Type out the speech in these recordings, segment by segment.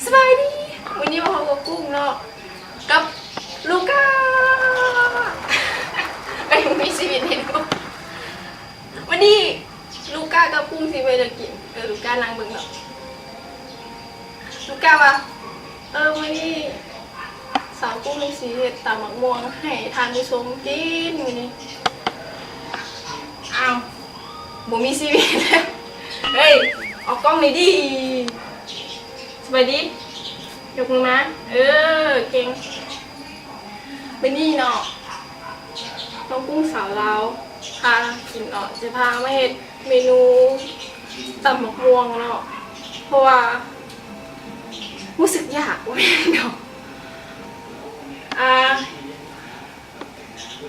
ສະບາຍດີ ມື້ນີ້ມາພົບກັບກຸ້ງເນາະ ກັບລູກກາ ເອີຍ ມີຊີວິດໃຫ້ດູ. ມື້ນີ້ລູກກາກັບກຸ້ງຊິໄປເລີກກິນ. ເອີ ລູກການັ່ງເບິ່ງເນາະ. ລູກກາວ່າ ເອີ ມື້ນີ້ສາວກຸ້ງຊິເຮັດຕຳໝາກມ່ວງໃຫ້ທ່ານຜູ້ຊົມກິນມື້ນີ້. ອ້າວ ບໍ່ມີຊີວິດ. ເຮີ້ຍ ອອກກ້ອງໜ່ອຍດີ. ສະບາຍດີ ຍົກມືມາ. ເອີ ເກັ່ງ. ມື້ນີ້ເນາະ ນ້ອງກຸ້ງສາວລາວພາກິນເນາະ ຈະພາມາເຮັດເມນູຕຳໝາກມ່ວງເນາະ ເພາະວ່າຮູ້ສຶກຢາກ ບໍ່ແມ່ນດອກ ອ່າ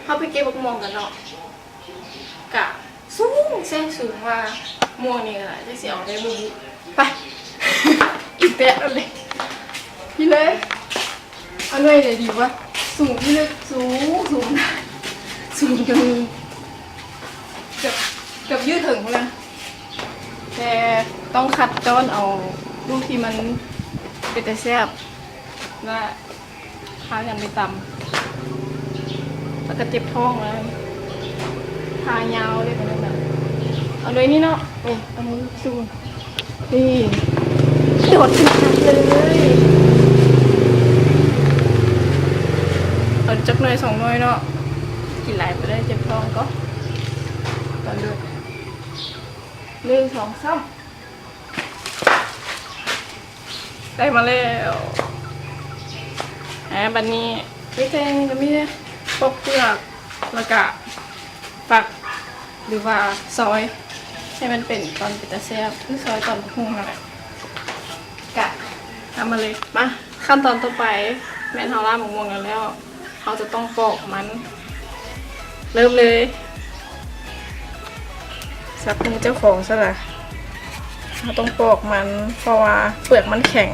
ເຮົາໄປເກັບໝາກມ່ວງກັນເນາະ. ກະສູງແສນສູງວ່າ ມ່ວງນີ້ກະຈັກຊິເອົາໄດ້ບໍ່ບຸ. ໄປ ອີກແບບເອົາເລີຍ ພີ້ເລີຍ. ເອົາໜ່ວຍໃດດີວະ? ສູງພີ້ເລີຍ ສູງ ສູງ ສູງຈົນເກືອບ ເກືອບຢືດເຖິງພຸ້ນນະ ແຕ່ຕ້ອງຄັດຈ້ອນເອົາລູກທີ່ມັນເປັນຕາແຊບ ລະ ພາກັນໄປຕຳ ແລ້ວກະເຈັບທ້ອງນະ ພາຍາວເລີຍ ເອົາໂດຍນີ້ເນາະ ເອົາມືສູງ ນີ້ ໂດດຂຶ້ນເລີຍ ເອົາຈັກໜ່ວຍສອງໜ່ວຍເນາະ ກິນຫຼາຍບໍ່ໄດ້ ເຈັບທ້ອງກໍ ຕອນເດີນ ໜຶ່ງ ສອງ ສາມ ໄດ້ມາແລ້ວ. ອາ ບັດນີ້ມີແຕ່ ມີແຕ່ປອກເປືອກ ແລ້ວກະຟັກ ຫຼືວ່າຊອຍໃຫ້ມັນເປັນຕອນເປັນຕາແຊບ ຄືຊອຍຕອນບັກຫຸ່ງຫັ້ນແຫຼະ ກະທຳມາເລີຍ ມາ. ຂັ້ນຕອນຕໍ່ໄປແມ່ນເຮົາລ້າງໝາກມ່ວງແລ້ວ ເຮົາຈະຕ້ອງປອກມັນ ເລີ່ມເລີຍ ສັບມືເຈົ້າຂອງຊະລະ ເຮົາຕ້ອງປອກມັນ ເພາະວ່າເປືອກມັນແຂງ.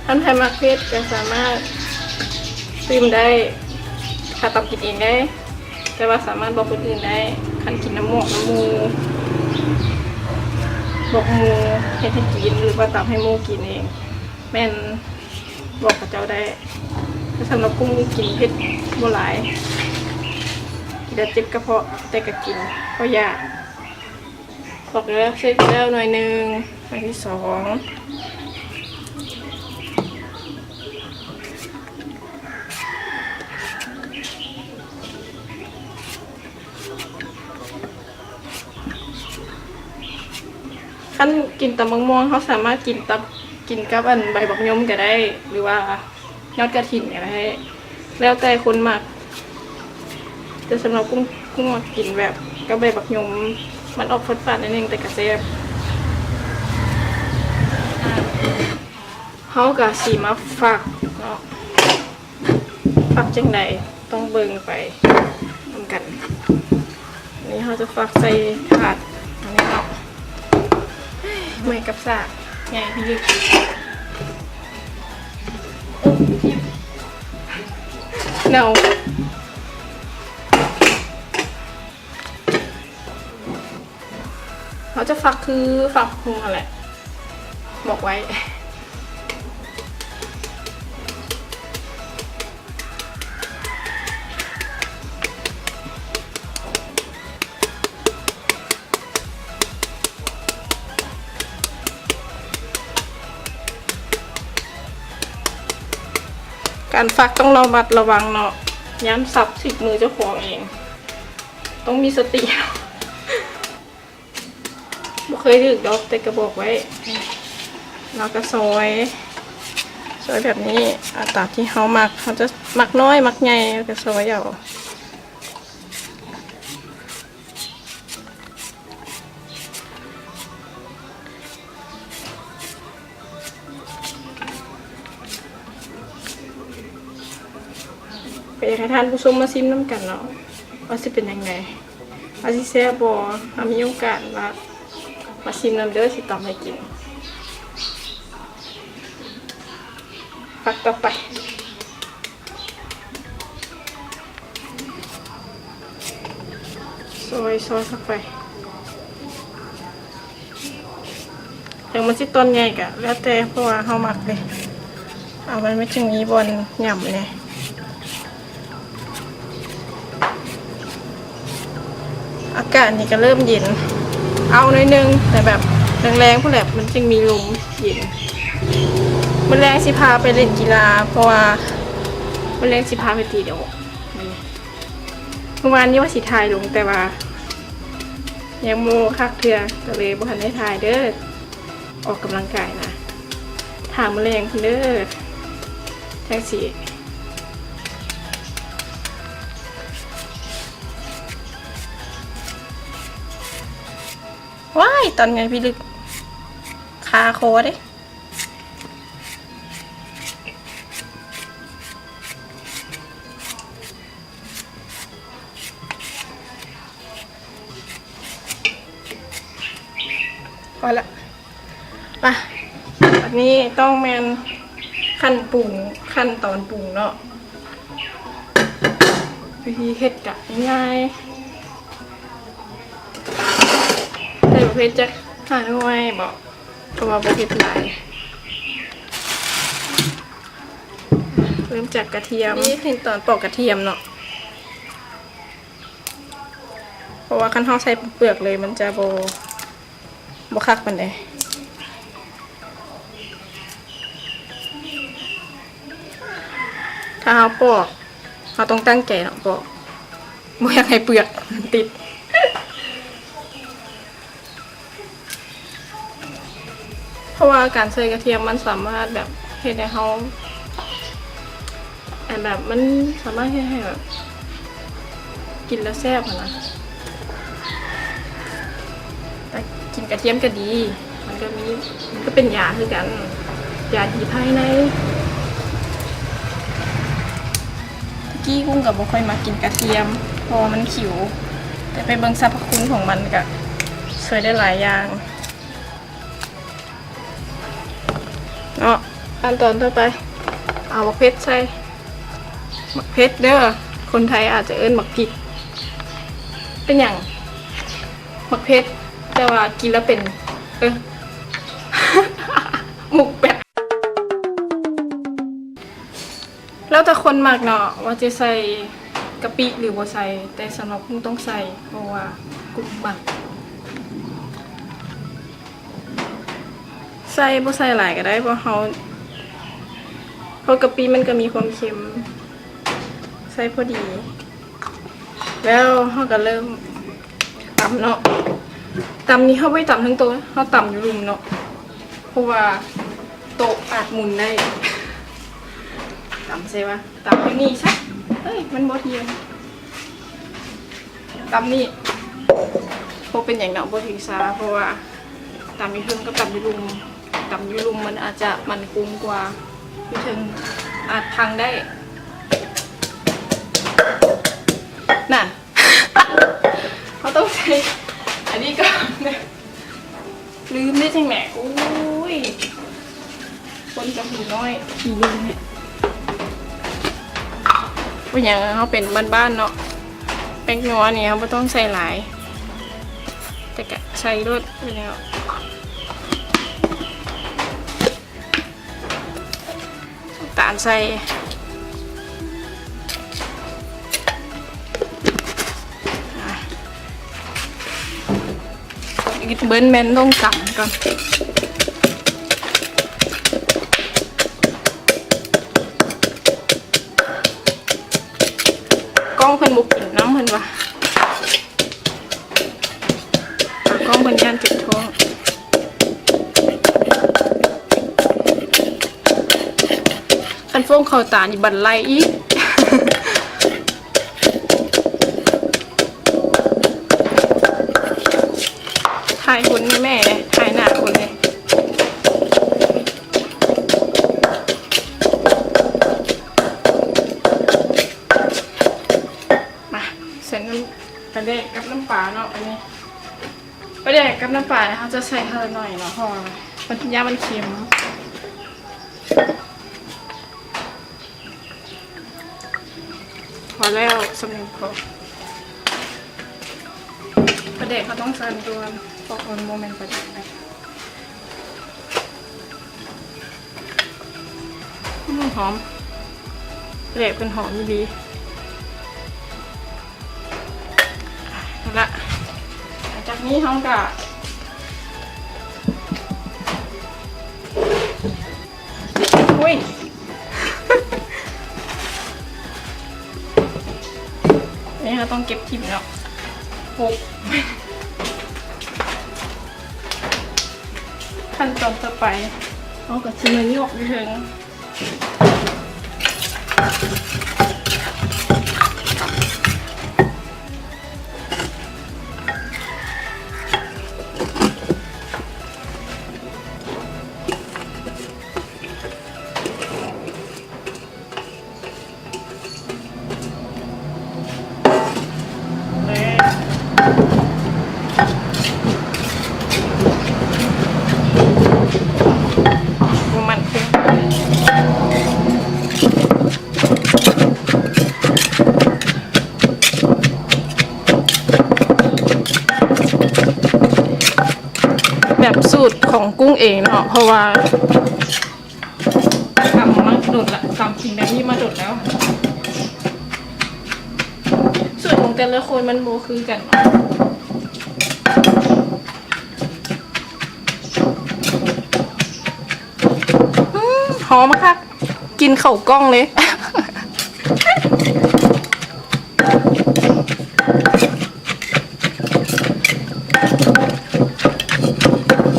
ຄັນໃຜມັກເຜັດກະສາມາດຕື່ມໄດ້ ຖ້າຕຳກິນເອງໄດ້ ແຕ່ວ່າສາມາດບອກຄົນອື່ນໄດ້ ຄັນກິນນຳໝວກນຳໝູ່ ບອກໝູ່ເຮັດໃຫ້ກິນ ຫຼືວ່າຕຳໃຫ້ໝູ່ກິນເອງ ແມ່ນບອກເຂົາເຈົ້າໄດ້. ແຕ່ສຳລັບກຸ້ງນີ້ກິນເຜັດບໍ່ຫຼາຍ ກິນແລ້ວເຈັບກະເພາະ ແຕ່ກະກິນ ເພາະຢາກ. ອອກແລ້ວ ເສັດແລ້ວໜ່ວຍໜຶ່ງ ໜ່ວຍທີສອງ ຄັນກິນຕຳບັກມ່ວງ ເຮົາສາມາດກິນກັບ ກິນກັບອັນໃບບັກຍົມກະໄດ້ ຫຼືວ່າ ຍອດກະຖິນກະໄດ້ ແລ້ວແຕ່ຄົນມັກ ແຕ່ສຳລັບກຸ້ງ ກຸ້ງມັກກິນແບບກັບໃບບັກຍົມ ມັນອອກຝາດໆໜ້ອຍໜຶ່ງ ແຕ່ກະແຊບ. ເຮົາກະຊິມາຟັກເນາະ ຟັກຈັ່ງໃດ ຕ້ອງເບິ່ງໄປນຳກັນ. ນີ້ເຮົາຈະຟັກໃສ່ຖາດອັນນີ້ເນາະ ເມື່ອຍກັບສາກໃຫຍ່ພິລຶກ ເນົ່າ ເຮົາຈະຟັກຄືຟັກຫຸ່ງຫັ້ນແຫຼະ ບອກໄວ້. ການຟັກຕ້ອງລະມັດລະວັງເນາະ ຢ້ານສັບຖືກມືເຈົ້າຂອງເອງ ຕ້ອງມີສະຕິ. ບໍ່ເຄີຍຖືກດອກ ແຕ່ກະບອກໄວ້. ແລ້ວກະຊອຍ ຊອຍແບບນີ້ ເອົາຕາມທີ່ເຮົາມັກ ເຮົາຈະມັກນ້ອຍມັກໃຫຍ່ ແລ້ວກະຊອຍເອົາ. ກະຢາກໃຫ້ທ່ານຜູ້ຊົມມາຊີມນຳກັນເນາະ ວ່າຊິເປັນຈັ່ງໃດ ວ່າຊິແຊບບໍ່. ຖ້າມີໂອກາດລະມາຊີມນຳເດີ ຊິຕຳໃຫ້ກິນ. ຝັກຕໍ່ໄປ. ໂອ້ຍ ຊອຍເຂົ້າໄປ. ເຖິງມັນຊິຕອນໃຫຍ່ກະແລ້ວແຕ່ ເພາະວ່າເຮົາມັກເດ້ ເອົາໄວ້ມັນຈຶ່ງມີບ່ອນຫຍ້ຳແດ່. ອາກາດນີ້ກະເລີ່ມເຢັນ ເອົາໜ້ອຍໜຶ່ງ ແຕ່ແບບແລງໆ ພຸ້ນແຫຼະ ມັນຈຶ່ງມີລົມເຢັນ. ມື້ແລງຊິພາໄປຫຼິ້ນກິລາ ເພາະວ່າມື້ແລງຊິພາໄປຕີດອກ. ມື້ວານນີ້ວ່າຊິຖ່າຍລົງ ແຕ່ວ່າຍັງບໍ່ຄັກເທື່ອ ກະເລີຍບໍ່ທັນໄດ້ຖ່າຍເດີ້. ອອກກຳລັງກາຍນະ ຖ້າມື້ແລງພຸ້ນເດີ້ ຈັ່ງຊິ ວ້າຍ ຕອນໃຫຍ່ພິລຶກ ຄາຄໍເດ້. ພໍລະ ໄປ ອັນນີ້ຕ້ອງແມ່ນຂັ້ນປຸງ ຂັ້ນຕອນປຸງເນາະ. ວິທີເຮັດກະງ່າຍໆ ໃສ່ບັກເຜັດຈັກຫ້າໜ່ວຍບໍ ເພາະວ່າບໍ່ເຜັດຫຼາຍ. ເລີ່ມຈາກກະທຽມ ນີ້ຂັ້ນຕອນປອກກະທຽມເນາະ ເພາະວ່າຄັນເຮົາໃສ່ເປັນເປືອກເລີຍ ມັນຈະບໍ່ ບໍ່ຄັກປານໃດ. ຖ້າເຮົາປອກ ເຮົາຕ້ອງຕັ້ງໃຈເນາະ ປອກ ບໍ່ຢາກໃຫ້ເປືອກມັນຕິດ. ເພາະວ່າການໃສ່ກະທຽມມັນສາມາດແບບເຮັດໃຫ້ເຮົາ ອັນແບບມັນສາມາດເຮັດໃຫ້ແບບກິນແລ້ວແຊບຫັ້ນນະ. ແຕ່ກິນກະທຽມກະດີ ມັນກະມີ ມັນກະເປັນຢາຄືກັນ ຢາດີພາຍໃນ. ແຕ່ກີ້ກຸ້ງກະບໍ່ຄ່ອຍມັກກິນກະທຽມ ເພາະວ່າມັນຂິວ ແຕ່ໄປເບິ່ງສັບພະຄຸນຂອງມັນກະຊ່ວຍໄດ້ຫຼາຍຢ່າງ. ເນາະ ຂັ້ນຕອນຕໍ່ໄປ ເອົາບັກເຜັດໃສ່ ບັກເຜັດເດີ້ ຄົນໄທອາດຈະເອີ້ນບັກພິກ ເປັນຫຍັງ ບັກເຜັດ ແຕ່ວ່າກິນແລ້ວເປັນ ເອີ ມຸກແປດ. ແລ້ວແຕ່ຄົນມັກເນາະ ວ່າຈະໃສ່ກະປິຫຼືບໍ່ໃສ່ ແຕ່ສຳລັບກຸ້ງຕ້ອງໃສ່ ເພາະວ່າກຸ້ງມັກ. ໃສ່ບໍ່ໃສ່ຫຼາຍກະໄດ້ ເພາະເຮົາ ເພາະກະປິມັນກະມີຄວາມເຄັມ ໃສ່ພໍດີ. ແລ້ວເຮົາກະເລີ່ມຕຳເນາະ ຕຳນີ້ເຮົາບໍ່ໄດ້ຕຳເທິງໂຕະ ເຮົາຕຳຢູ່ລຸ່ມເນາະ ເພາະວ່າໂຕະອາດໝຸນໄດ້. ຕຳໃສ່ວະ ຕຳຢູ່ນີ້ຊະ ເອີຍ ມັນບໍ່ທຽງ. ຕຳນີ້ ບໍ່ເປັນຫຍັງເນາະ ບໍ່ຖືສາ ເພາະວ່າຕຳຢູ່ເທິງກັບຕຳຢູ່ລຸ່ມ ຕຳຢູ່ລຸ່ມມັນອາດຈະໝັ້ນຄົງກວ່າ ຢູ່ເທິງອາດພັງໄດ້. ນັ້ນ ເຮົາຕ້ອງໃສ່ອັນນີ້ກ່ອນ. ລືມໄດ້ຈັ່ງໃດ ໂອ້ຍ ຄົນກະຫູນ້ອຍ ຂີ້ລືມແທ້. ເປັນຫຍັງ ເຮົາເປັນບ້ານໆເນາະ ແປ້ງນົວນີ້ເຮົາບໍ່ຕ້ອງໃສ່ຫຼາຍ ແຕ່ກະໃສ່ໂລດ ເປັນຫຍັງເນາະ. ນ້ຳຕານໃສ່ ເບິ່ງແມ່ນຕ້ອງຕຳກ່ອນ ກ້ອງເພິ່ນບໍ່ກິນນຳເພິ່ນວ່າ. ຕາກ້ອງເພິ່ນຢ້ານເຈັບທ້ອງ ຄັນຟົງເຂົ້າຕານີ້ບັນໄລອີກ. ຖ່າຍຄົນແມ່ໆ ຖ່າຍໜ້າຄົນເດ້. ມາ ໃສ່ນ້ຳປາແດກກັບນ້ຳປາເນາະ ອັນນີ້ ປາແດກກັບນ້ຳປາເຮົາຈະໃສ່ເທື່ອໜ້ອຍເນາະ ເພາະວ່າມັນ ຢ້ານມັນເຄັມ. ພໍແລ້ວ ສ່ຳນີ້ພໍ. ປາແດກເຮົາຕ້ອງໃສ່ດ່ວນ ເພາະມັນບໍ່ແມ່ນປາແດກແບບ ອືມ ຫອມ ປາແດກເພິ່ນຫອມອີ່ຫຼີ. ເອົາລະ ຫຼັງຈາກນີ້ເຮົາກະ ອຸ້ຍ ນີ້ເຮົາຕ້ອງເກັບຖິ້ມເນາະ. ໂອ້ ຂັ້ນຕອນຕໍ່ໄປ ເຮົາກະຊິມາຍົກຢູ່ເທິງ. ແບບສູດຂອງກຸ້ງເອງເນາະ ເພາະວ່າ ຕຳມາດົນລະ ຕຳກິນແບບນີ້ມາດົນແລ້ວ. ສູດຂອງແຕ່ລະຄົນມັນບໍ່ຄືກັນເນາະ. ອືມ ຫອມຄັກ ກິນເຂົ້າກ້ອງເລີຍ.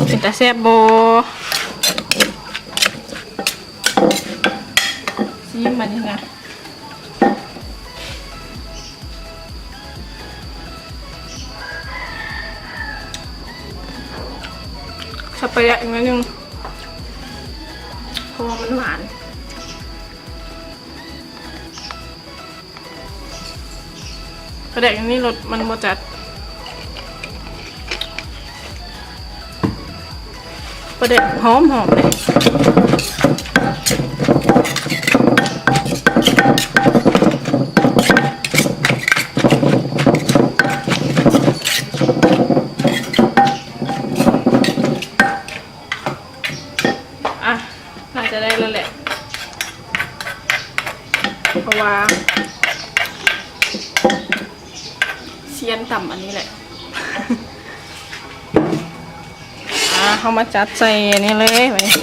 ເປັນຕາແຊບບໍ່? ຊີມບາດນີ້ນະ. ເອົາໄປແລະອີກໜ້ອຍໜຶ່ງ ເພາະວ່າມັນຫວານ. ປາແດກອັນນີ້ລົດມັນບໍ່ຈັດ. ປາແດກຫອມໆເດ້. ອ່ະ ໜ້າຈະໄດ້ແລ້ວແຫຼະ ເພາະວ່າຊຽນຕຳອັນນີ້ແຫຼະ. ອ່າ ເຮົາມາຈັດໃສ່ອັນນີ້ເລີຍບາດນີ້.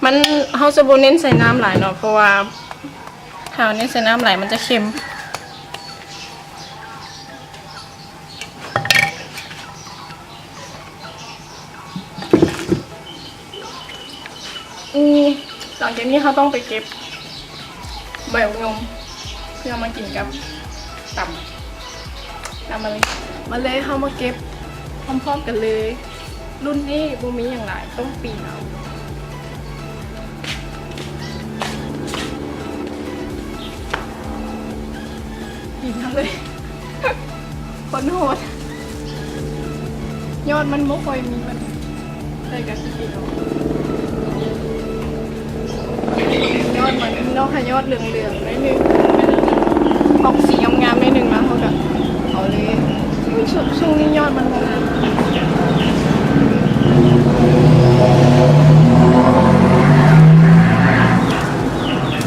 ມັນ ເຮົາຈະບໍ່ເນັ້ນໃສ່ນ້ຳຫຼາຍເນາະ ເພາະວ່າຖ້າເຮົາເນັ້ນໃສ່ນ້ຳຫຼາຍມັນຈະເຄັມ. ອືມ ຫຼັງຈາກນີ້ເຮົາຕ້ອງໄປເກັບໃບບັກຍົມ ເພື່ອມາກິນກັບຕຳນ້ຳມະລິ. ມາເລີຍ ເຮົາມາເກັບພ້ອມໆກັນເລີຍ. ລຸ້ນນີ້ບໍ່ມີຫຍັງຫຼາຍ ຕ້ອງປີນເອົາ. ປີນເອົາເລີຍ ຄົນໂຫດ. ຍອດມັນບໍ່ຄ່ອຍມີ ມັນໄດ້ກະຊິປີນເອົາ. ຍອດມັນເນາະ ຫາຍອດເຫຼືອງໆໜ້ອຍໜຶ່ງ ອອກສີງາມໆໜ້ອຍໜຶ່ງມາ ເຮົາກະເອົາເລີຍ. ຊ່ວງ ຊ່ວງນີ້ຍອດມັນບໍ່ງາມ.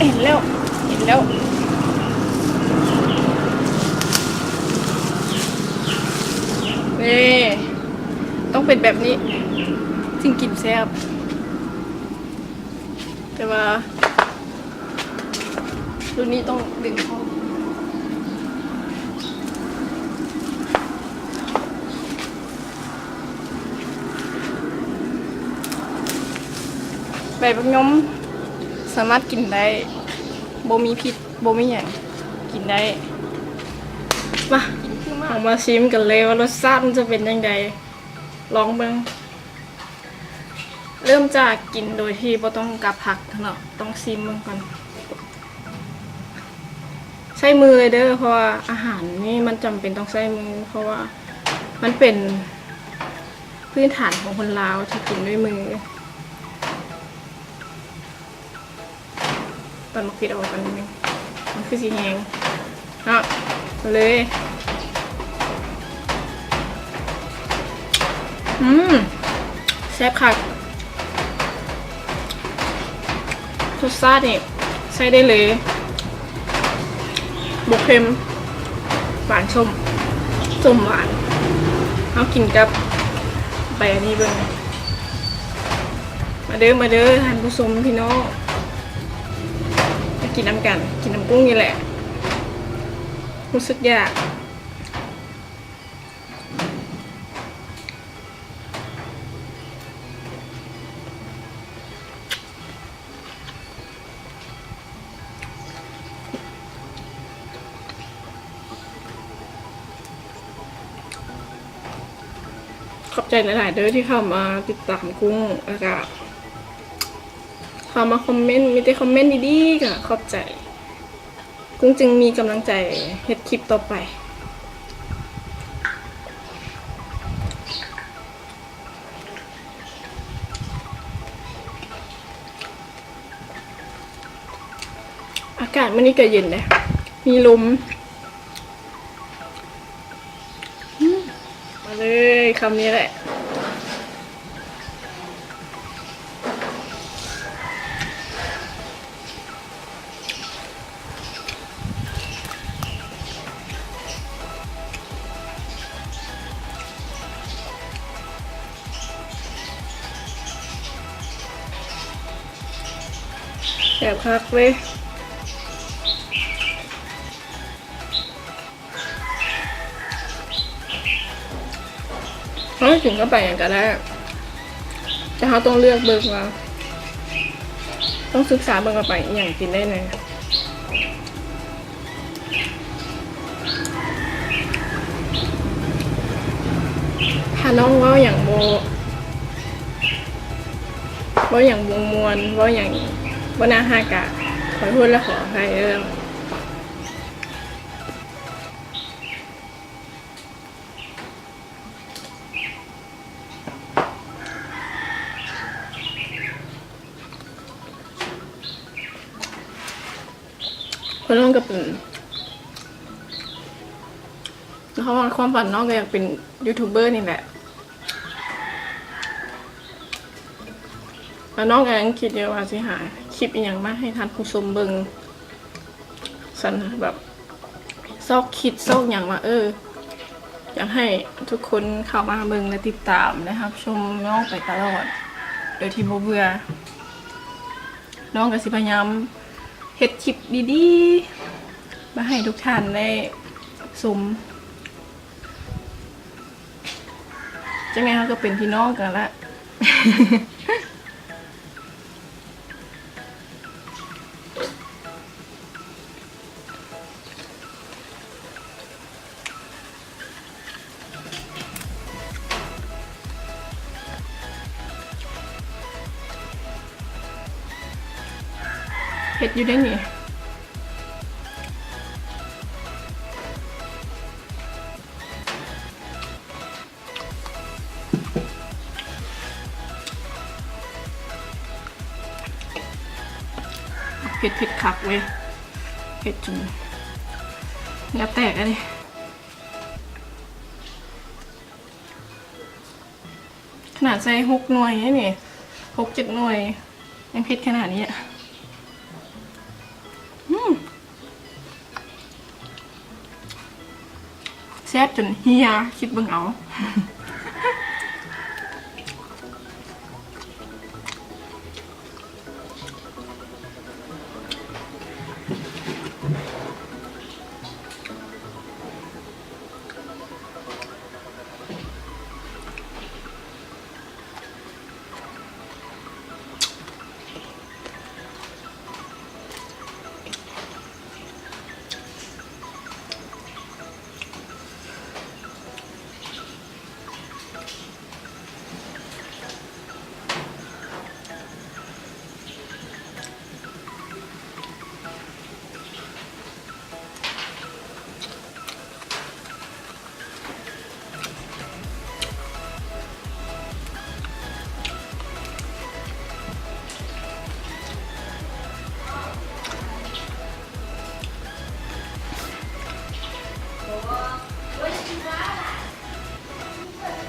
ເຫັນແລ້ວ ເຫັນແລ້ວ. ເອີ ຕ້ອງເປັນແບບນີ້ຈຶ່ງກິນແຊບ. ແຕ່ວ່າລຸ້ນນີ້ຕ້ອງດຶງອອກ. ໃບບັກຍົມສາມາດກິນໄດ້, ບໍ່ມີພິດ, ບໍ່ມີຫຍັງ, ກິນໄດ້. ມາ, ເຮົາມາຊິມກັນເລີຍວ່າລົດຊາດມັນຈະເປັນຈັ່ງໃດ. ລອງເບິ່ງ. ເລີ່ມຈາກກິນໂດຍທີ່ບໍ່ຕ້ອງກັບຜັກເນາະ, ຕ້ອງຊີມເບິ່ງກ່ອນ. ຊ ໃຊ້ມືເລີຍເດີ ເພາະວ່າອາຫານນີ້ມັນຈຳເປັນຕ້ອງໃຊ້ມື ເພາະວ່າມັນເປັນພື້ນຖານຂອງຄົນລາວທີ່ກິນດ້ວຍມື. ຕອນໝາກເຜັດອອກກັນໜຶ່ງ ມັນຄືຊິແຮງເນາະ ເອົາເລີຍ. ອືມ ແຊບຄັກ ລົດຊາດນີ້ໃຊ້ໄດ້ເລີຍ ບໍ່ເຄັມ ຫວານສົ້ມ ສົ້ມຫວານ. ເຮົາກິນກັບໃບອັນນີ້ເບິ່ງ. ມາເດີ ມາເດີ ທ່ານຜູ້ຊົມ ພີ່ນ້ອງ ມາກິນນຳກັນ ກິນນຳກຸ້ງນີ້ແຫຼະ ຮູ້ສຶກຢາກ. ຂອບໃຈຫຼາຍໆເດີທີ່ເຂົ້າມາຕິດຕາມກຸ້ງ ແລ້ວກະເຂົ້າມາຄອມເມັນ ມີແຕ່ຄອມເມັນດີໆ ກະຂອບໃຈ. ກຸ້ງຈຶ່ງມີກຳລັງໃຈເຮັດຄລິບຕໍ່ໄປ. ອາກາດມື້ນີ້ກະເຢັນເດ້ ມີລົມ. ມາເລີຍ ຄຳນີ້ແຫຼະ. ແຊບຄັກເວີຍ. ເຮົາກິນກັບປາຫຍັງກະໄດ້ ແຕ່ເຮົາຕ້ອງເລືອກເບິ່ງວ່າ ຕ້ອງສຶກສາເບິ່ງວ່າປາອີ່ຫຍັງກິນໄດ້ແດ່. ຖ້ານ້ອງເວົ້າຫຍັງບໍ່ ເວົ້າຫຍັງບໍ່ມ່ວນ ເວົ້າຫຍັງບໍ່ໜ້າຮັກກະ ຂໍໂທດ ແລະ ຂໍອະໄພເດີ. ເພາະນ້ອງກະເປັນ ເພາະວ່າຄວາມຝັນນ້ອງກະຢາກເປັນຢູທູບເບີນີ້ແຫຼະ ແລ້ວນ້ອງກະຍັງຄິດຢູ່ວ່າຊິຫາຄລິບອີ່ຫຍັງມາໃຫ້ທ່ານຜູ້ຊົມເບິ່ງ ຊັ້ນນະ ແບບ ຊອກຄິດຊອກຫຍັງວ່າ ເອີ ຢາກໃຫ້ທຸກຄົນເຂົ້າມາເບິ່ງ ແລະ ຕິດຕາມ ແລະ ຮັບຊົມນ້ອງໄປຕະຫຼອດ ໂດຍທີ່ບໍ່ເບື່ອ. ນ້ອງກະຊິພະຍາຍາມເຮັດຄລິບດີໆ ມາໃຫ້ທຸກທ່ານໄດ້ຊົມ. ຈັ່ງໃດເຮົາກະເປັນພີ່ນ້ອງກັນລະ. ເຜັດຢູ່ເດ້ນີ້. ເຜັດ ເຜັດຄັກເວີຍ ເຜັດຈົນເຫຍື້ອແຕກອັນນີ້. ຂະໜາດໃສ່ຫົກໜ່ວຍເດ້ນີ້ ຫົກເຈັດໜ່ວຍ ຍັງເຜັດຂະໜາດນີ້. ອືມ ແຊບຈົນເຫ່ຍ ຄິດເບິ່ງເອົາ. ອ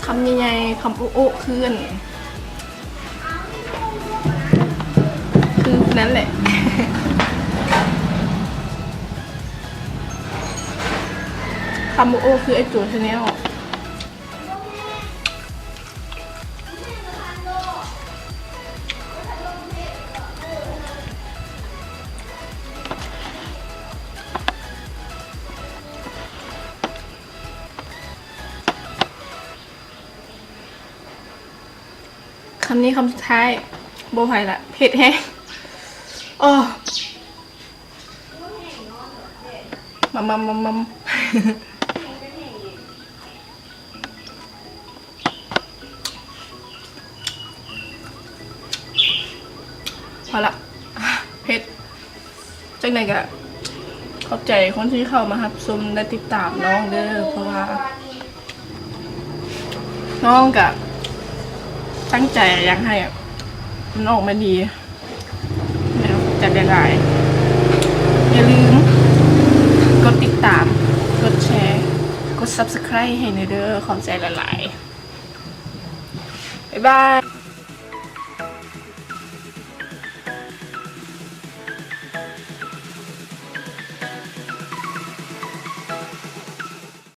ຄຳໃຫຍ່ໆ ຄຳໂອະໆ ຄືອັນ ຄືນັ້ນແຫຼະ ຄຳໂອະໆ ຄືໄອ້ໂຈ Channel. ຄຳນີ້ຄຳສຸດທ້າຍ ບໍ່ໄຫວລະ ເຜັດແຮງ ໂອ້ ມຳໆໆໆ ພໍລະ ເຜັດ. ຈັ່ງໃດກະຂອບໃຈຄົນທີ່ເຂົ້າມາຮັບຊົມ ແລະ ຕິດຕາມນ້ອງເດີ ເພາະວ່ານ້ອງກະຕັ້ງໃຈຢາກໃຫ້ມັນອອກມາດີ ແລ້ວຂອບໃຈຫຼາຍໆ ຢ່າລືມກົດຕິດຕາມ ກົດແຊ ກົດ Subscribe ໃຫ້ແດ່ເດີ ຂອບໃຈຫຼາຍໆ ບາຍບາຍ.